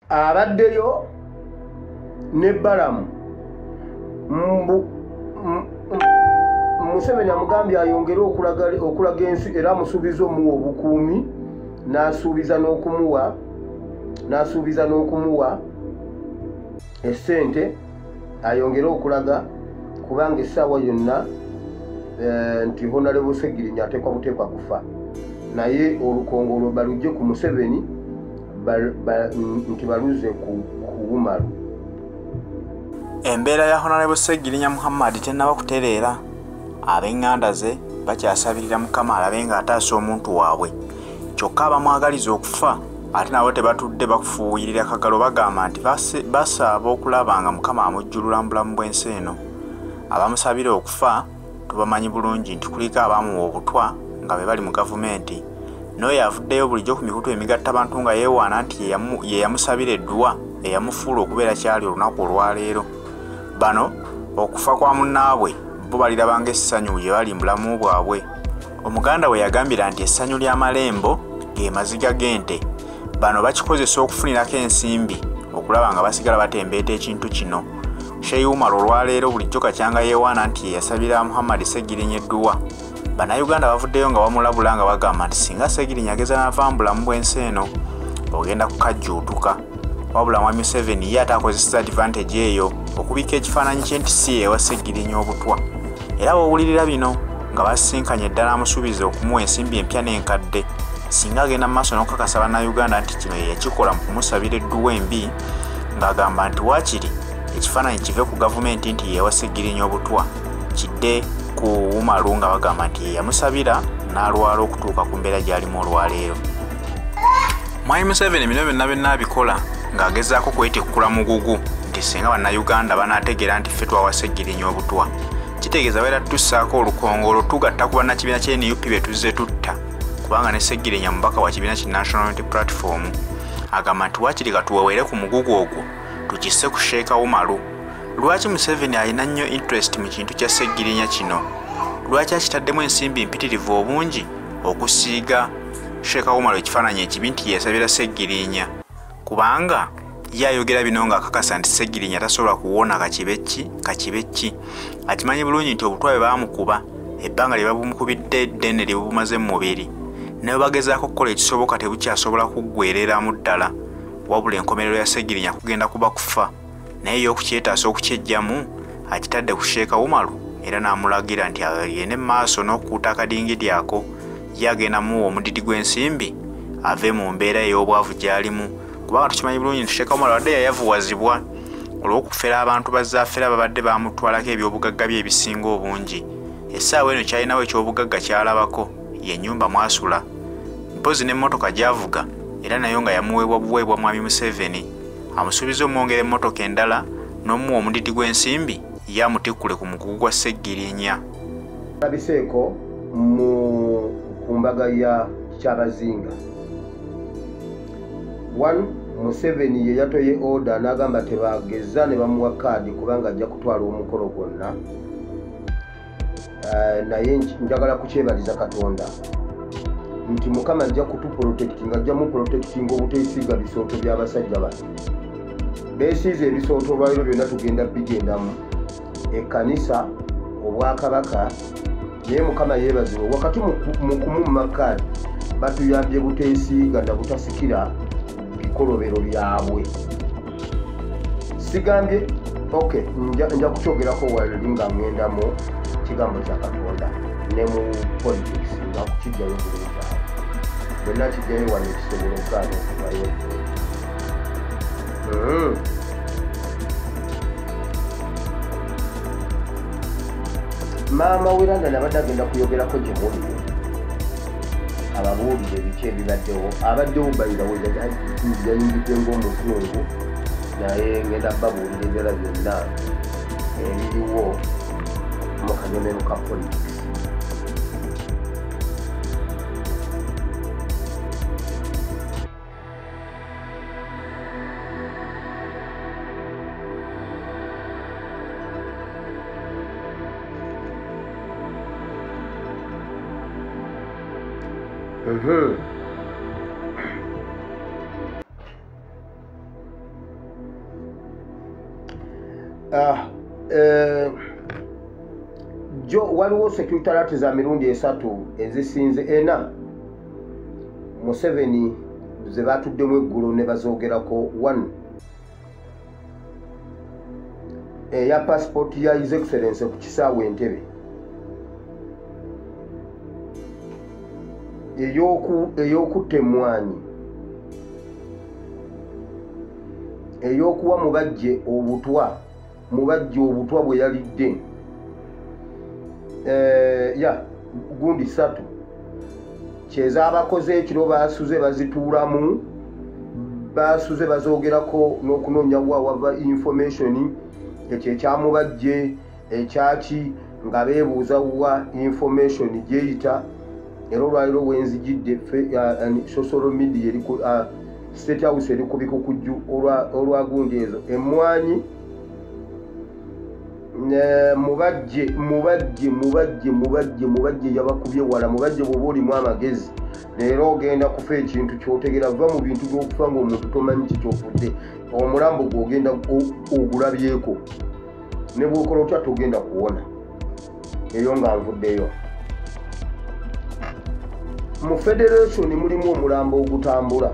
Abaddeyo ne Balamu Museveni amugambye ayongere okulaga ensi era amusuubiza omuwa obukuumi n'asuubiza n'okumuwa essente ayongere okulaga kubanga essaawa yonna nti Honorable Ssegirinya ateekwa buteekwa kufa naye olukongolo balujje ku Museveni nti baluze ku Umaru. Embeera ya Honorable Ssegirinya Muhammad tennaba kutereera. Ab'enganda ze bakyasabirira Mukama alabe ng'ataasa omuntu waabwe. Kyokka abamwagaliza okufa ate nabo tebatudde bakufuuyirira kagalo bagamba nti basaaba okulaba nga Mukama amujjulula mu bulamu bw'ensi eno. Abamusabira okufa tubamanyi bulungi nti kuliko abamuwa obutwa nga be bali mu gavumenti. N'oyo avuddeyo bulijjo ku mikutu emigattabantu nga yeewaana nti ye yamusabira edduwa eyamufuula okubeera kyali olunaku olwaleero. Bano okufa kwa munnaabwe bo baliraba ng'essanyu gye bali mu bulamu bwabwe. Omuganda we yagambira nti essanyu ly'amalembo ge maziga g'ente. Bano bakikozesa okufunirako ensimbi okulaba nga basigala batembeeta ekintu kino. Sheikh Umar olwaleero bulijjo kacyanga yeewaana nti ye yasabira Muhammad Ssegirinya edduwa. Bannayuganda bavuddeyo nga bamulabula nga bagamba nti singa Ssegirinya ageza n'ava mu bulamu bw'ensi eno ogenda kukajjuutuka. Wabula Mwami Museveni ye ate akozesa advantage eyo okubikka ekifaananyi kye nti si yeewa Ssegirinya obutwa. Era bw'owulirira bino nga basisinkanye ddala amusuubiza okumuwa ensimbi empya n'enkadde singa agenda mu maaso n'okukakasa Bannayuganda nti kino ye yakikola mu kumusabira edduwa embi ng'agamba nti waakiri ekifaananyi kive ku gavumenti nti yeewa Ssegirinya obutwa kidde ku Umaru nga bagamba nti ye yamusabira n'alwala okutuuka ku mbeera gy'alimu olwaleero. Mwami Museveni bino byonna byonna abikola ng'agezaako kwetikkula mugugu nti singa Bannayuganda banaategeera nti ffe twawa Ssegirinya obutwa kitegeeza babeera tutussaako olukongolo tugatta ku bannakibiina kya NUP be tuzze tutta kubanga ne Ssegirinya mubaka wa kibiina ki National Unity Platform agamba nti waakiri katuweweere ku mugugu ogwo tukisse ku Sheikh Umaru. Lwaki Museveni alina nnyo interest mu kintu kya Ssegirinya kino? Lwaki akitaddemu ensimbi mpitirivu obungi okusiiga Sheikh Umaru ekifaananyi ekibi nti yasabira Ssegirinya? Kubanga ye ayogera bino ng'akakasa nti Ssegirinya tasobola kuwona kakibe ki. Akimanyi bulungi nti obutwa bwe baamukuba ebbanga lye babumukubidde ddene lye bumaze mu mubiri ne bwe bagezaako okukola ekisoboka tebukyasobola kuggwereramu ddala. Wabula enkomerero ya Ssegirinya kugenda kuba kufa naye ye okukyetaasa okukyejjamu akitadde ku Sheikh Umaru era n'amulagira nti agende mu maaso n'okukuuta akadingidi ako ye agenda muwa omudidi gw'ensimbi ave mu mbeera ey'obwavu gy'alimu. Kubanga tukimanyi bulungi nti Sheikh Umaru abadde yayavuwazibwa olw'okufera abantu bazzaafera babadde bamutwalako ebyobugagga bye ebisinga obungi. Essaawa eno kyalinawo ekyobugagga ky'alabako ye nnyumba mw'asula mpozzi n'emmotoka gy'avuga era nayo nga yamuweebwa buweebwa Mwami Museveni. Amusuubiza omwongera emmotoka endala n'omuwa omudidi gw'ensimbi ye amutikkule ku mugugu gwa Ssegirinya. Labiseeko ku mbaga ya Kyabazinga. One, Museveni ye yatoye order n'agamba tebageza ne bamuwa kaadi kubanga ajja kutwala omukolo gwonna. Naye njagala kukyebaliza Katonda nti Mukama ajja kutuprotectinga, ajja muprotectinga obuteesiiga bisooto by'abasajja bano. Beesiize ebisooto olwaleero byonna tugenda bigendamu ekkanisa, obwakabaka, naye Mukama yeebazibwe wakati mu kumumma kaadi batuyambye buteesiiga na butasikira bikolobero byabwe. Sigambye okay, nja kukyogerako wali nga ngenda mu kigambo kya Katonda ne mu politics nga kukijjayo bulungi awo. Bwe nakijjayo wano kisobola okugaana okuvayo. Maama w'e London abadde agenda kuyogerako gye muli ababuulire biki ebibaddewo. Abaddewo bayirawo yayingidde ng'omuzungu naye ngenda babuulira ebirala byonna ebiriwo mu kanyomero ka politics. Jo waliwo security alert za mirundi 3 ezisinze 4 Museveni ze batuddemu eggulo ne bazoogerako. 1 eya passport ya His Excellency ku kisaawe Entebbe, ey'okutta emmwanyi, ey'okuwa Mubajje obutwa, Mubajje obutwa bwe yalidde, ya gundi 3 kyezaabakoze ekiro basuze bazituulamu, basuze bazoogerako n'okunoonya wa wava information ekyo ekyamubajje ekyaki, nga beebuuza wa information gyeyita. Era olwaliro wenzijidde social media eri State House eri ku bikukujju olwa gundi ezo emmwanyi. Mubajje Mubajje Mubajje Mubajje Mubajje yabakubye wala. Mubajje bw'oba olimu amagezi leero ogenda kufa ekintu ky'otegera, va mu bintu by'okufa ng'omuntu tomanyi kikyofudde, omulambo gw'ogenda ogulabyeko ne bw'okola otya togenda kuwona. Eyo nga nvuddeyo. Mu federation mulimu omulambo ogutambula.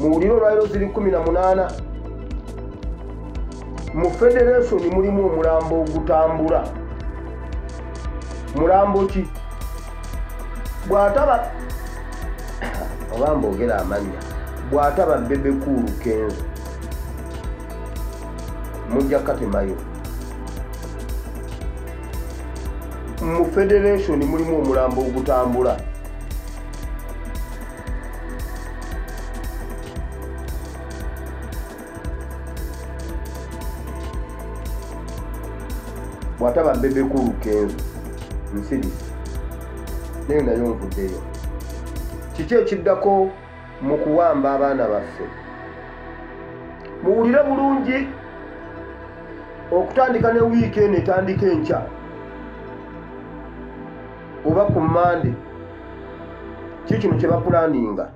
Muwulire olwaliro ziri 18. Mu federation mulimu omulambo ogutambula. Mulambo ki? Bw'ataba oba mbogera amannya, bw'ataba Bebe Cool Kenzo mujja katemayo. Mu federation mulimu omulambo ogutambula. Bw'ataba Bebe Cool Kenzo nsirisi nayo nayo nvuddeyo. Kiki ekiddako mu kuwamba abaana baffe? Muwulire bulungi, okutandika ne wiiki eno etandika enkya oba ku Mmande, ki kino kye bapulaninga.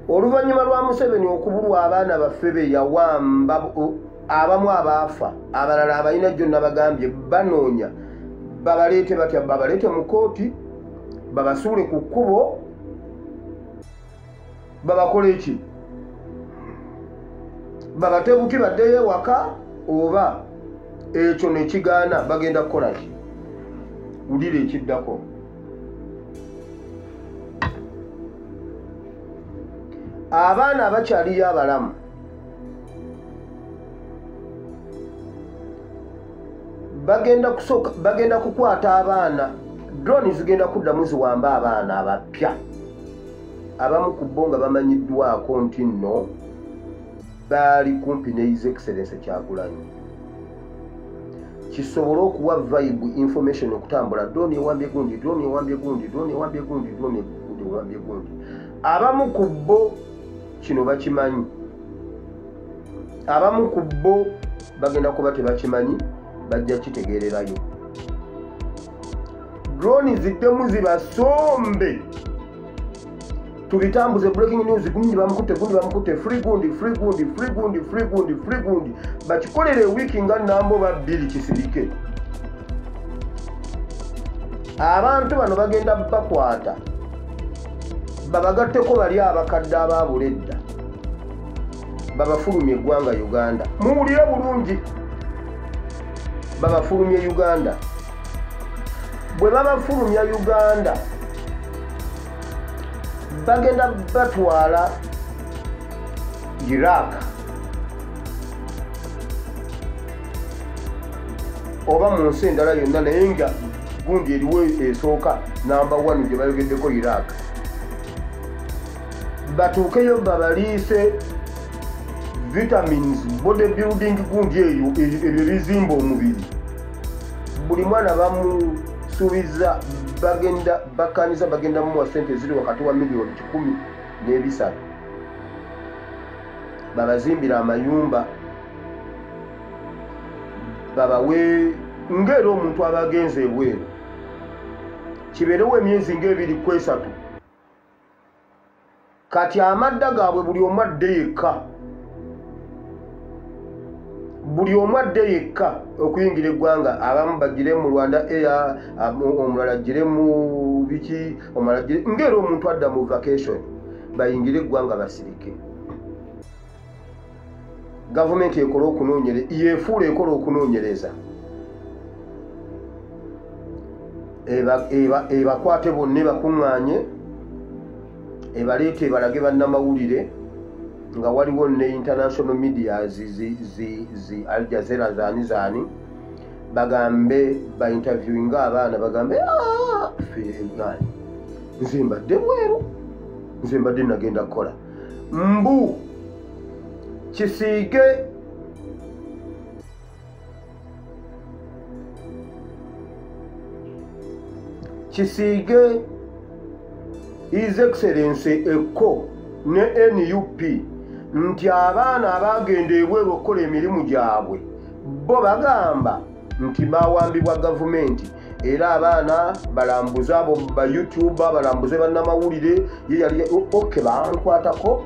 Oluvannyuma lwa Museveni okubulwa abaana baffe be yawamba, abamu abaafa, abalala abalina gyonna bagambye banoonya babaleete batya, babaleete mu kooti, babasuule ku kkubo, babakole ki, babate buti baddeyo ewaka, oba ekyo ne kigaana bagenda kukola ki? Wulira ekiddako. Abaana abakyaliyo abalamu bagenda kusooka, bagenda kukwata abaana, drone zigenda kuddamu ziwamba abaana abapya. Abamu ku bo nga bamanyiddwako nti nno baali kumpi ne His Excellency Kyagulanyi, kisobole okuwa vibe information okutambula, drone ewambye gundi, drone ewambye gundi, drone ewambye gundi, drone ewambye gundi. Abamu ku bo kino bakimanyi, abamu ku bo bagenda kuba tebakimanyi, bajja kitegeererayo. Drone ziddemu zibasombe, tubitambuze breaking news, gundi bamukutte, gundi bamukutte, free gundi, free gundi, free gundi, free gundi, free gundi. Bakikolere wiiki nga nambo 2 kisirike. Abantu bano bagenda bakwata babagatteko bali abakadde abaabula edda, babafulumye eggwanga Uganda. Muwulire bulungi, babafulumye Uganda. Bwe babafulumya Uganda bagenda batwala Iraq oba mu nsi endala yonna, naye nga gundi eriwo esooka namba 1 gye bayogeddeko Iraq. Batuukeyo babaliise vitamins, body building gundi eyo ebyo bizimba omubiri. Buli mwana bamusuubiza, bagenda bakaniza, bagenda mumuwa sente ziri wakati wa 1,103 million. Babazimbira amayumba, babawe ng'era omuntu aba agenze ebweru, kibeerewo emyezi ng'ebiri ku 3. Kati amadda gaabwe buli omu adde yekka, Buli omu adde yekka okuyingira eggwanga, abamu bagire mu Rwanda Air, omulala agire mu biki, omulala agire ng'era omuntu adda mu vacation, bayingire eggwanga basirike. Gavumenti ekola okunoonyereza, yeefuula ekola okunoonyereza, ebakwate bonna ebakuŋŋaanye, ebaleete ebalage bannamawulire nga waliwo ne international media zi Al Jazeera zaani zaani, bagambe ba interviewinga abaana, bagambe nze mbadde bweru, nze mbadde nagenda kukola. Mbu kisiige kisiige His Excellency Eko ne NUP nti abaana abagenda ebweru okukola emirimu gyabwe bo bagamba nti bawambibwa gavumenti, era abaana balambuze abo ba YouTube, balambuze bannamawulire. Ye yali oke bankwatako,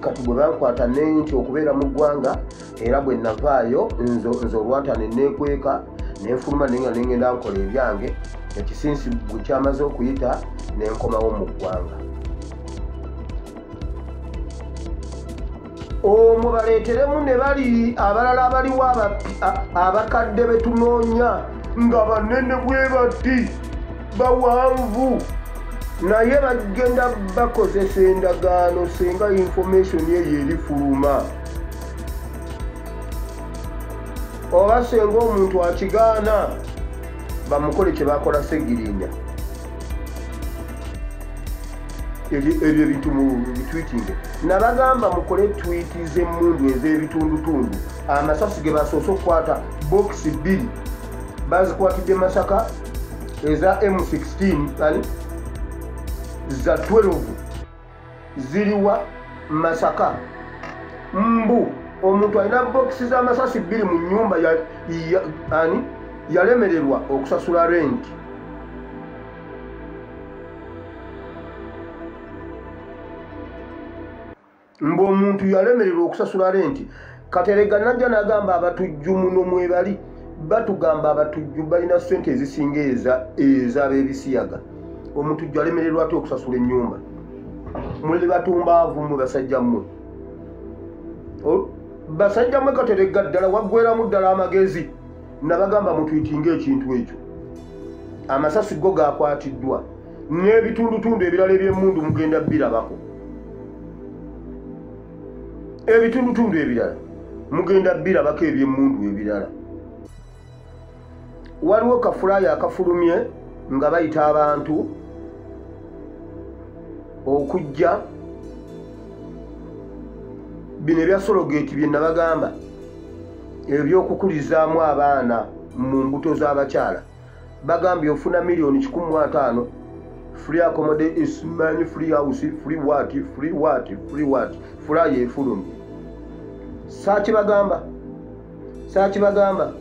kati bwe bankwata nenti okubeera mu ggwanga, era bwe navaayo nze olwata ne neekweka nenfuluma nenga nengenda nkola ebyange, ekisinsi bwe kyamaze okuyita nenkomawo mu ggwanga. Omwo baleeteremu ne bali abalala abaliwo abakadde be tunoonya nga banene bwe bati bawanvu, naye bagenda bakozesa endagaano singa information eyo erifuluma, oba singa omuntu akigaana bamukole kye bakola Ssegirinya. Ebyo ebintu mu bitweetinge nabagamba mukole tweet z'emmundu ez'ebitundutundu. Amasasi ge basoose okukwata bokisi 2 bazikwatidde Masaka, eza M16 ani za 12 ziriwa Masaka. Mbu omuntu alina bokisi z'amasasi 2 mu nnyumba ani yalemererwa okusasula renti. Mbu omuntu yalemererwa okusasula renti. Katerega najja n'agamba abatujju muno mwebali, batugamba abatujju balina ssente ezisinga ez'ab'ebisiyaga. Omutujju alemererwa ate okusasula ennyumba. Muli batumbaavu mmwe basajja mmwe. Basajja mmwe Katerega ddala waggweramu ddala amagezi. Nabagamba mutwitinga ekintu ekyo. Amasasi go gakwatiddwa n'ebitundutundu ebirala eby'emmundu mugenda birabako. Ebitundutundu ebirala mugenda birabako eby'emmundu ebirala. Waliwo kafulaayo akafulumye nga bayita abantu okujja bino ebya surrogate bye nabagamba ebyokukulizaamu abaana mu mbuto z'abakyala. Bagambye ofuna miliyoni 150, free accommodation, free house, free what, free what, free what, fulayo efulumye. Saakibagamba, saakibagamba.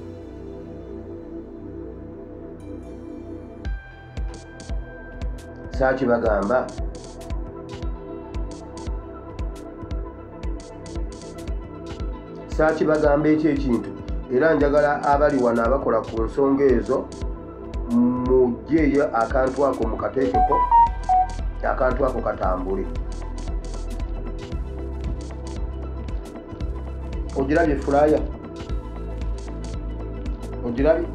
Saakibagamba. Saakibagamba ekyo ekintu. Era njagala abali wano abakola ku nsonga ezo mugyeyo akantu ako mukateekeko, akantu ako katambule. Ogirabye fulaya? Ogirabye?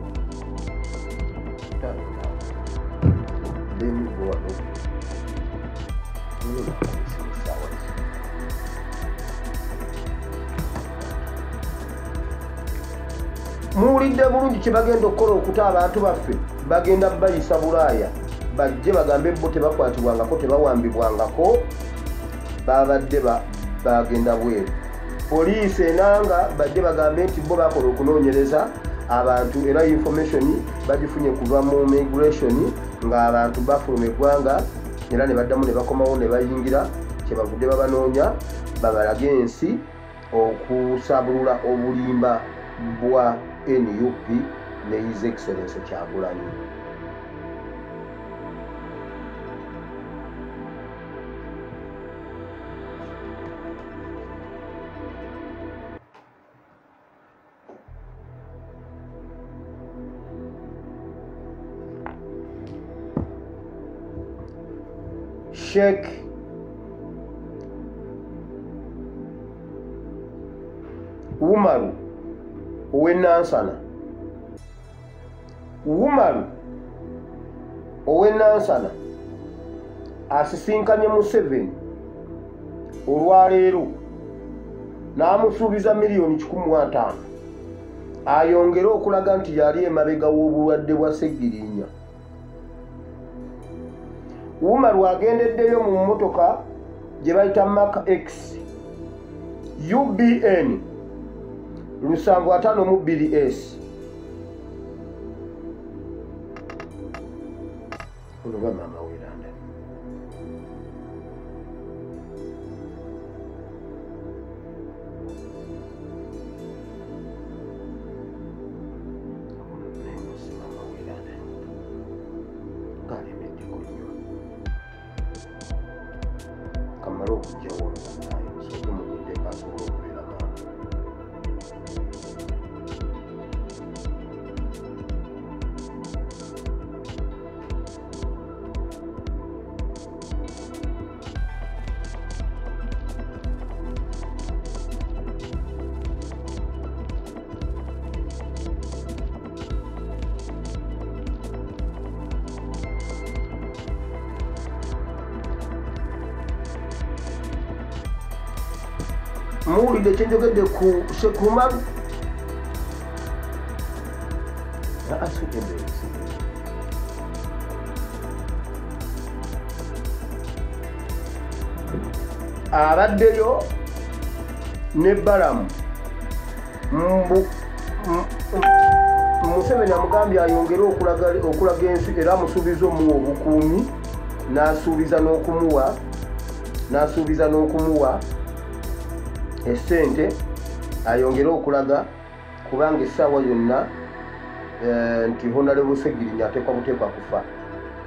Muwulidde bulungi kye bagenda okukola okuta abantu baffe. Bagenda bayisa Bulaaya, bajje bagambe bo tebakwatibwangako, tebawambibwangako, babadde bagenda bweru. Poliisi enanga bajje bagambe nti bo bakola okunoonyereza abantu, era information bagifunye kuva mu migration ng'abantu bafuluma eggwanga era ne baddamu ne bakomawo ne bayingira, kyebavudde babanoonya babalage ensi okusabulula obulimba bwa NUP ne His Excellency Kyagulanyi. Sheikh Umaru ow'e Nansana, Umaru ow'e Nansana asisinkanye Museveni olwaleero n'amusuubiza 150 million ayongere okulaga nti yali emabega w'obulwadde bwa Ssegirinya. Umaru agendeddeyo mu mmotoka gye bayita Mark X UBN 752 S. Ono ba maama w'e London. Naye si maama w'e London ng'alemeddeko nnyo. Kamale okugyawo ono bannaayo, musooke mulindeeko asobole okubeera maama. Muwulidde kyenjogedde ku Sheikh Umaru? Asudde. Abaddeyo ne Balamu mbu Museveni amugambye ayongere okulaga ensi, era amusuubiza omuwa obukuumi, n'asuubiza n'okumuwa essente ayongere okulaga, kubanga essaawa yonna nti Honorable Ssegirinya ateekwa buteekwa kufa,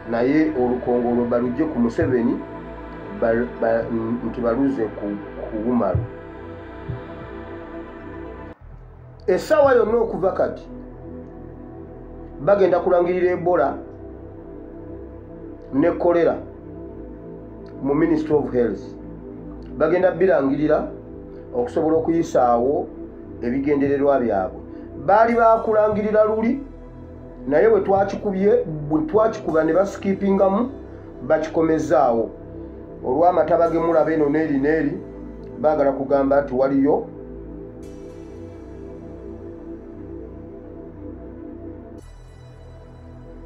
naye olukongolo balujje ku Museveni nti baluze ku Umaru. Essaawa yonna okuva kati bagenda kulangirira Ebola ne kolera mu Ministry of Health. Bagenda birangirira okusobola okuyisaawo ebigendererwa byabwe. Baali bakulangirira luli, naye bwe twakikubye, bwe twakikuba ne basikipingamu, bakikomezaawo olw'amataba ge mulaba eno n'eri n'eri. Baagala kugamba nti waliyo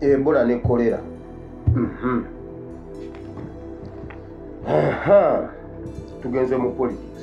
Ebola ne kolera. Aha. Tugenze mu politics.